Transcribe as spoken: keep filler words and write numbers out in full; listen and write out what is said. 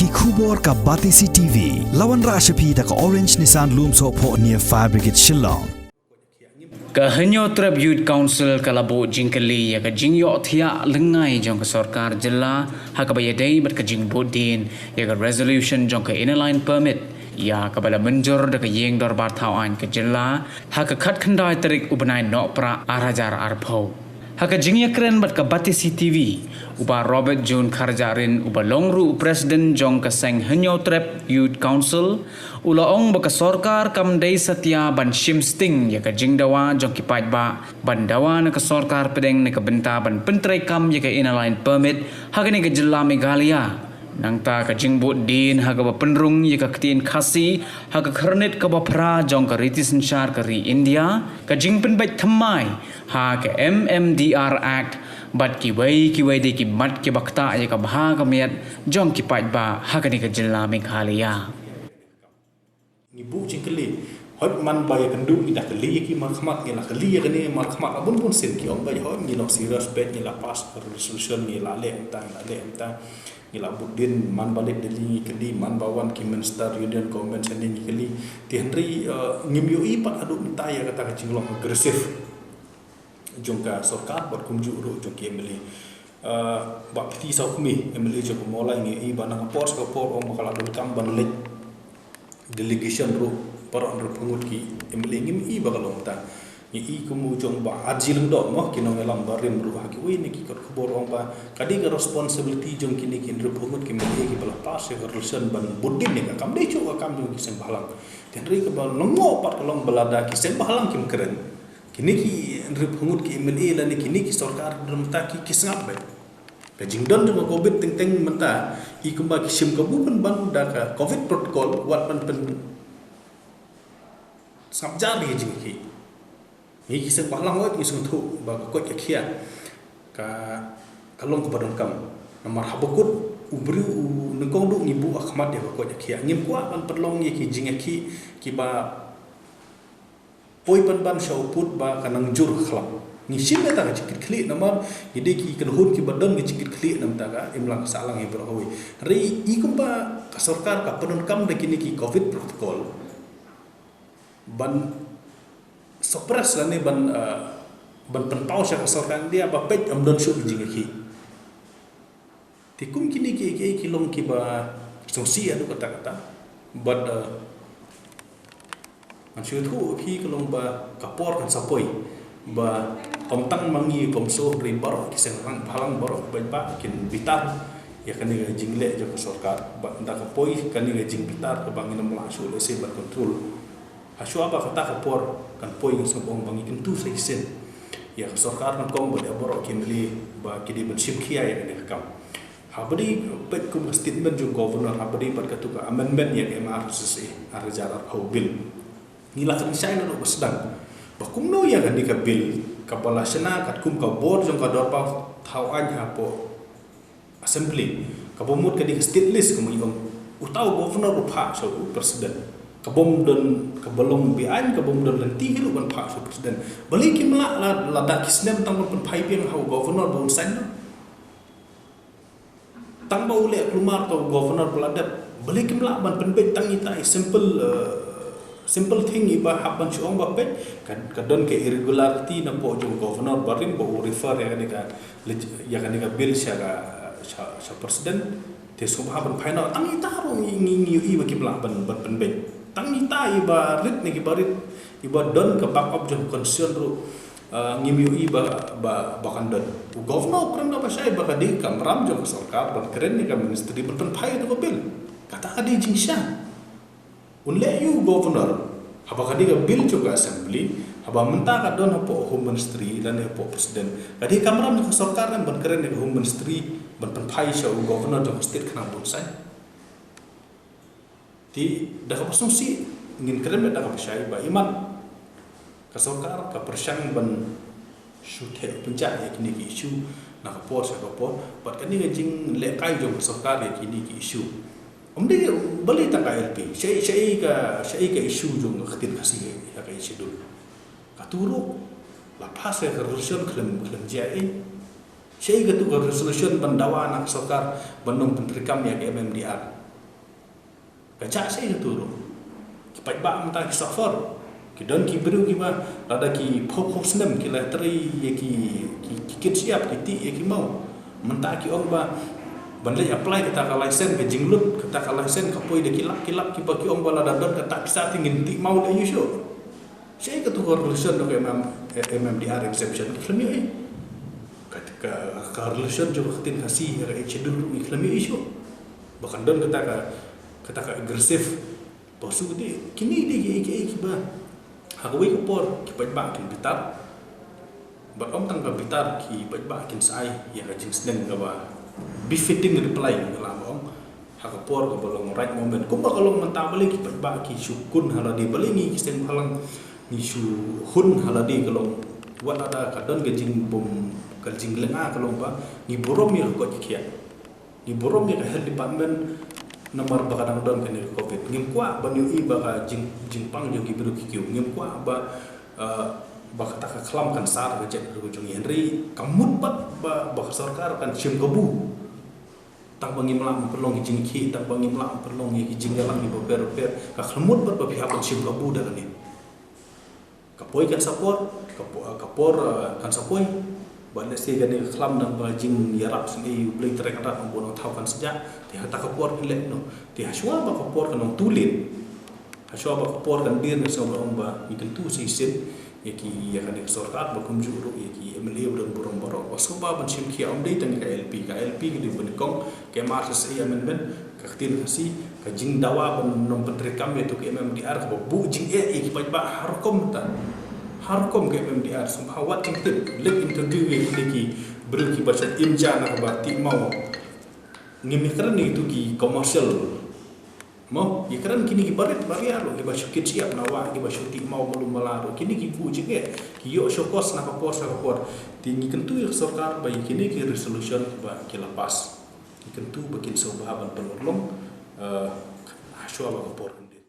Ki khubor ka Batesi T V. La wanrah sha phi da ka Orange Nissan Lumsohphoh near Fire Brigade Shillong. Ka Hynñiewtrep Youth Council ka la buh jingkylli ïa ka jingïohthiah lyngngai jong ka sorkar jylla ha kaba ïadei bad ka jingbud dien ïa ka resolution jong ka Inner Line Permit, ïa kaba la mynjur da ka Ïing Dorbar Thaw Aiñ ka jylla ha ka khatkhyndai tarik u bnai Nohprah ar hajar arphew. Ha ka jingïakren bad ka Batesi T V, u Bah Robert June Kharjahrin, uba long ruh u President jong ka seng Hynñiewtrep Youth Council, u la ong ba ka sorkar kam dei satia ban shim sting ïa ka jingdawa jong ki paidbah ban dawa na ka sorkar pdeng na ka bynta ban pyntreikam ïa ka Inner Line Permit ha kane ka jylla Meghalaya. Nangta ka jingbud dien ha kaba pynrung ïa ka ktien Khasi ha ka khyrnit kaba phra jong ka riti synshar ka ri India, ka jingpynbeit thymmai ha ka M M D R Act, bad kiwei kiwei de ki mat kiba ktah ïa ka bha ka miat jong ki paidbah ha kane ka jylla Meghalaya. Ngi buh jingkylli. Hooid, man ba ïakynduh ngi da kylli ïa ki markhmat, ngi la kylli ïa kane markhmat la bun bun sien, ki ong ba hooid ngi long serious bad, ngi la pass resolution, ngi la leh mynta, ngi la leh mynta, ngi la bud dien, man ba leit Delhi ngi kylli, man ba wan ki minister union government shane ngi kylli. Te hynrei, eh, ngim ïohi pat haduh mynta ïa kata ka jinglong aggressive jong ka sorkar bad kumjuh ruh jong ki M L A. Eh, Bah Piti Sawkmie, M L A jong ka Mawlai, ngi ïohi ba na ka por sha ka por ong ba ka la donkam ban leit delegation ruh, baroh hynriewphew ngut ki M L A, ngim ïohi ba ka long mynta. Ngi ïohi kum u jong Bah Arji Lyngdoh mo, ki nongïalam barim ruh ha kiwei na ki kot khubor ong ba ka dei ka responsibility jong kine ki hynriewphew ngut ki M L A kiba la pass ïa ka resolution ban bud dien ïa ka, kam dei shuh ka kam jong ki seng bhalang. Te hynrei kaba lyngngoh pat ka long ba lada ki seng bhalang kim kren, kine ki hynriewphew ngut ki M L A lane kine ki sorkar mynta ki, ki sngap beit. Ka jingdon jong ka covid teng teng mynta, i kumba ki shim kabu pynban da ka covid protocol, wat ban pynsngap jar ïa ka jingïakhih. Ngi ki seng bhalang wat ngi sngewthuh ba ka koit ka khiah ka, ka long kaba donkam. Namar haba kut u briew u nyngkong duh ngi buh ha khmat ïa ka koit ka khiah. Ngim kwah ban pynlong ïa ki jingïakhih kiba poi pynban sha u pud ba ka nang jur khlam. Ngi shim ïa kata ka jingkitkhlieh namar ngi dei ki kynhun kiba don ka jingkitkhlieh na bynta ka imlang ka sahlang ïa baroh kawei. Hynrei i kumba ka sorkar ka pyndonkam da kine ki covid protocol ban suppress lane ban, eh, ban pynpaw sha ka sorkar India ba peit ym don shuh ka jingïakhih. Te kum kine ki, ki, ki long kiba sngewsih haduh katta katta. Bad, eh, ngan shu ïathuh ïa phi ka long ba ka por kan sa poi ba ym tang ma ngi kum shnong hynrei baroh ki seng bhalang, baroh ki paidbah kin bitar ïa kane ka jingleh jong ka sorkar. Bad ynda ka poi kane ka jingbitar kaba ngin ym lah shuh lehse ban control. Hashwa ba kata ka por kan poi, ngi sngewbha ba ngi kyntu sa shisien ïa ka sorkar nyngkong bad ïa baroh ki M L A ba ki dei ban shim khia ïa kane ka kam. Haba dei peit kum ka statement jong governor, haba dei bad katu ka amendment ïa ka M R S S A ar hajar arphew bill, ngi la kynshai naduh ba sdang ba kumno ïa kane ka bill kaba la shna katkum ka bor jong ka dorbar thaw aiñ hapoh Assembly, kaba mut ka dei ka state list, kumba ong uta u governor u phah sha u president. Kaba ym don, kaba long beaiñ, kaba ym don lynti hi ruh ban phah sha u president. Balei kim lah, la, lada ki snem tang ban pynphai biang ha u governor ba un sign noh? Tang ba u leh kulmar uta u governor ba la dep, balei kim lah ban pynbeit tang ita i simple, eh, simple thing iba hap ban shu ong ba peit ka, ka don ka irregularity napoh jong u governor barim ba u refer ïa kane ka leg-, ïa kane ka bill sha ka, sha, sha president. Te sngewbha ban phai noh, tang ita ruh ngi, ngi, ngi ïohi ba kim lah ban, ban pynbeit. Tang ita iba rit ne kiba rit, iba don ka backup jong constitution ruh, ah, ngim ïohi ba, ba, ba kan don. U governor u kren da ba shai ba ka dei ka kamram jong ka sorkar ban kren ïa ka ministry ban pynphai ïa ka bill. Kata ka dei jingshisha. Un leh ïa u governor, haba ka dei ka bill jong ka assembly, haba mynta ka don hapoh Home Ministry lane hapoh president, ka dei ka kamram jong ka sorkar ne ban kren ïa ka Home Ministry ban pynphai sha u governor jong ka state khnang ba un sign? Te da kaba sngewsih ngin kren beit da kaba shai ba imat ka sorkar ka pyrshang ban shu theh pynjah ïa kine ki issue na ka por sha ka por, bad kane ka jinglehkai jong ka sorkar ïa kine ki issue. Ym dei, balei tang ka I L P? Shaei, shaei ka, shaei ka issue jong ka ktien Khasi ïa ka Eighth Schedule? Katu ruh la pass ïa ka resolution khlem, khlem jia ei. Shaei katu ka resolution ban dawa na ka sorkar ban ym pyntreikam ïa ka M M D R? Ka jah shisha tu ruh. Ki paidbah mynta ki suffer. Ki don ki briew kiba lada ki phew phew snem ki la trei ïa ki, ki, ki kit shyiap, ki tih ïa ki maw. Mynta ki ong ba ban leit apply kata ka license, ka jinglut kata ka license ka poi da ki lak ki lak, kiba ki ong ba lada don kata pisa te ngin tih maw lei ïa shuh. Shisha katu ka relation jong ka M M, M M D R exemption ki khlem ïohi. Ka, ka, ka relation jong ka ktien Khasi ïa ka Eighth Schedule ruh ki khlem ïohi shuh. Ba kan don kata ka, kata ka aggressive. Pasu dei, kine dei kiei kiei kiba ha kawei ka por ki paidbah kin bitar. Bad ym tang ka bitar, ki paidbah kin sa ai ïa ka jingsneng kaba befitting reply, ngi lah ban ong. Ha ka por kaba long right moment. Kumba ka long mynta, balei ki paidbah ki shu hun ha lade, balei ngi ki seng bhalang ngi shu hun ha lade, ka long wat lada ka don ka jingbym, ka jinglenga, ka long ba ngi burom ïa ka koit ka khiah. Ngi burom ïa ka health department namar ba ka dang don kane ka covid. Ngim kwah ban ïohi ba ka jing, jingpang jong ki briew ki kiew. Ngim kwah ba, eh, ba kata ka khlam kan sar ka jaitbynriew jong ngi. Hynrei ka mut pat ba, ba ka sorkar kan shim kabu. Tang ba ngim lah ban pynlong ki jingkhih, tang ba ngim lah ban pynlong ki jingïalang kiba pher pher. Ka khlem mut pat ba phi hap ban shim kabu da kane. Ka poi kan sa por, ka po-, ka por, eh, kan sa poi. Bad lehse kane ka khlam dang ba jingïarap sngewbha ïa U Blei Trai Kynrad, ym bun nang thaw kan sa jah. Te hata ka por kan leh noh. Te hashuwa ba ka por kan long too late, hashuwa ba ka por kan dier, nga sngewbha ong ba ngi kyntu shisien ïa ki, ïa kane ka sorkar, bad kumjuh ruh ïa ki M L A ba don burom baroh, ba sngewbha ban shim khia, ym dei tang ka I L P. Ka I L P ka dei ban kong, ka M R S S A amendment, ka ktien Khasi, ka jingdawa ban nym pyntreikam ïa tu ka M M D R, kaba buh jingeh ïa ki paidbah ha rukom ta. Ha rukom ka M M D R, sngewbha wat jingtip, leit interview ïa kine ki briew kiba shait im ja na kaba tih maw. Ngim ïakren ïa kitu ki commercial. Mo, ïakren kine ki barit baria ruh, kiba shu kit shyiap na wah, kiba shu tih maw malu mala ruh. Kine ki buh jingeh, ki ïoh show cause na ka por sha ka por. Te ngi kyntu ïa ka sorkar ba ïa kine ki resolution ba ki la pass, ngi kyntu ba kin sngewbha ban pynurlong, eh, hashuwa ba ka por kan dei.